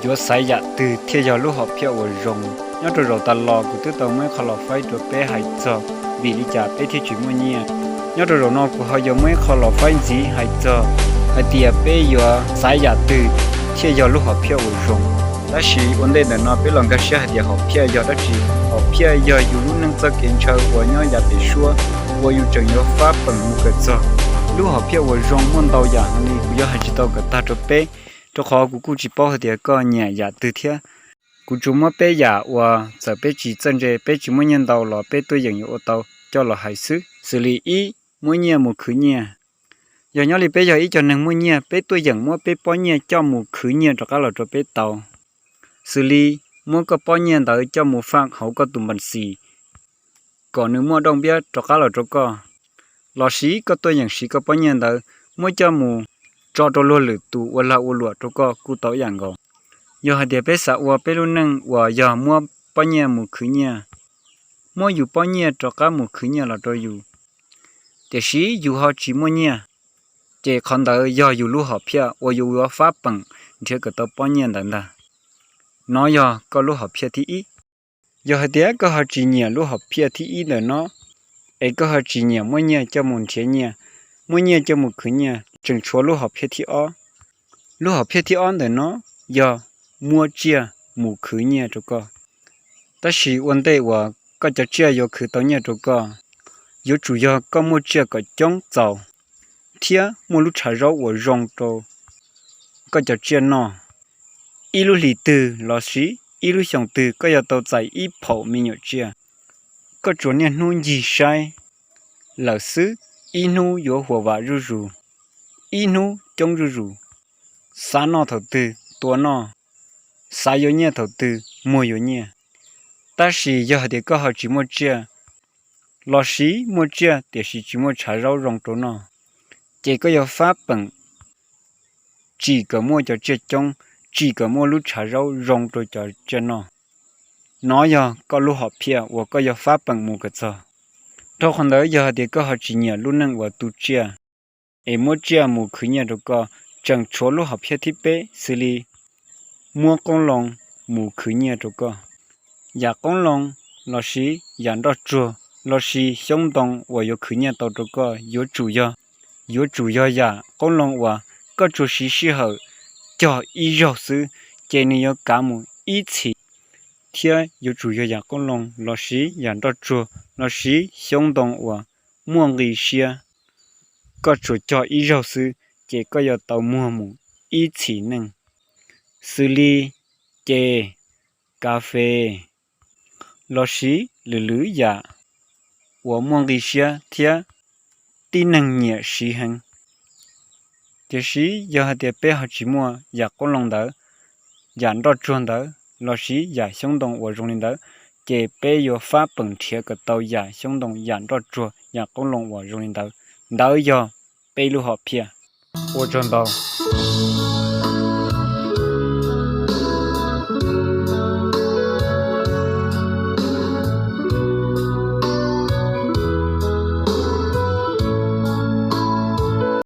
Yuav xaiv yam twg thiaj yog lub hom phiaj uas zoo? Nyob rau zaum tas los kuv twb tau muaj ib qho los faib rau peb hais txog vim li cas peb thiaj tsis muaj nyiaj. Nyob rau zaum no kuv ho yuav muaj ib qho los faib ntxiv hais txog hais tias peb yuav xaiv yam twg thiaj yog lub hom phiaj uas zoo. Tab sis ua ntej ntawm no peb los nkag siab hais tias hom phiaj yog dab tsi. Hom phiaj yog yus lub neej txoj kev ntshaw uas nyob yav pem suab uas yus tseem yuav fab peem mus kawm txog. Lub hom phiaj uas zoo muaj ntau yam heev li, kuv yuav hais tsis tau kom tag rau peb, rau qhov kuv kuj tsis paub hais tias koj nyiam yam twg thiab. Kuv tsuas muab peb yam uas txawm peb tsis txawj ntse, peb tsis muaj nyiaj ntau los peb tuaj yeem yuav ua tau coj los hais xwb, xws li ib, muab nyiaj mus khwv nyiaj. Yog nyob li peb yog ib co neeg muaj nyiaj, peb tuaj yeem muab peb pob nyiaj coj mus khwv nyiaj rov qab los rau peb tau, xws li muab koj pob nyiaj ntawd coj mus faj hauv koj tus npas xis kom nws muaj dooj npiab rov qab los rau koj, lossis koj tuaj yeem siv koj pob nyiaj ntawd muab coj mus tso rau luag lwm tus ua lag ua luam rau koj kuj tau ib yam nkaus. Yog hais tias peb xav ua peb lub neej uas yog muab pob nyiaj mus khwv nyiaj, muab yus pob nyiaj rov qab mus khwv nyiaj los rau yus, tiam sis yus ho tsis muaj nyiaj, ces qhov ntawd yog yus lub hom phiaj uas yus yuav fab peem nrhiav kom tau pob nyiaj ntawd ntag. Nov yog koj lub hom phiaj thib ib. Yog hais tias koj ho tsis nyiam lub hom phiaj thib ib ntawm no, es koj ho tsis nyiam muab nyiaj coj mus nrhiav nyiaj, muab nyiaj coj mus khwv nyiaj, tseem tshuav lub hom phiaj thib ob. Lub hom phiaj thib ob ntawm no yog muab tsiaj mus khwv nyiaj rau koj. Tab sis ua ntej uas koj cov tsiaj yuav khwv tau nyiaj rau koj, yuav tsum yog koj muaj tsiaj kom coob txaus thiab muaj lub tshav zaub uas zoo rau koj cov tsiaj noj. Ib lub hlis twg lossis ib lub xyoos twg koj yuav tau txais ib phaum me nyuam tsiaj. Koj tsuas niaj hnub ncig saib lawm xwb, ib hnub yuav huam vam zuj zus, ib hnub coob zuj zus. Xav noj thaum twg tua noj, xav yuav nyiaj thaum twg muag yuav nyiaj. Tab sis yog hais tias koj ho tsis muaj tsiaj, lossis muaj tsiaj tiam sis tsis muaj tshav zaub zoo rau noj, ces koj yuav fab peem tsim kom muaj cov tsiaj coob, tsim kom muaj lub tshav zaub zoo rau cov tsiaj noj. Nov yog koj lub hom phiaj uas koj yuav fab peem mus kom txog. Dhau qhov ntawd yog hais tias koj ho tsis nyiam lub neej uas tu tsiaj, es muab tsiaj mus khwv nyiaj rau koj, tseem tshuav lub hom phiaj thib peb xws li muab qoob loo mus khwv nyiaj rau koj. Yam qoob loo lossis yam nroj tsuag lossis xyoob ntoo uas yuav khwv nyiaj tau rau koj yuav tsum yog, yuav tsum yog yam qoob loo uas koj tsuas siv sij hawm cog ib zaug xwb, ces nws yuav kav mus ib txhis, thiab yuav tsum yog yam qoob loo lossis yam nroj tsuag lossis xyoob ntoo uas muaj nqi siab, koj tsuas cog ib zaug xwb, ces koj yuav tau muag mus ib txhis neej, xws li ces, kas fes, lossis lwm lwm yam uas muaj nqi siab thiab tib neeg nyiam siv heev. Tiam sis yog hais tias peb ho tsis muaj yam qoob loo ntawd, yam nroj tsuag ntawd lossis yam xyoob ntoo uas zoo li ntawd, ces peb yuav fab peem nrhiav kom tau yam xyoob ntoo, yam nroj tsuag, yam qoob loo uas zoo li ntawd. Ntawd yog peb lub hom phiaj. Ua tsaug ntau.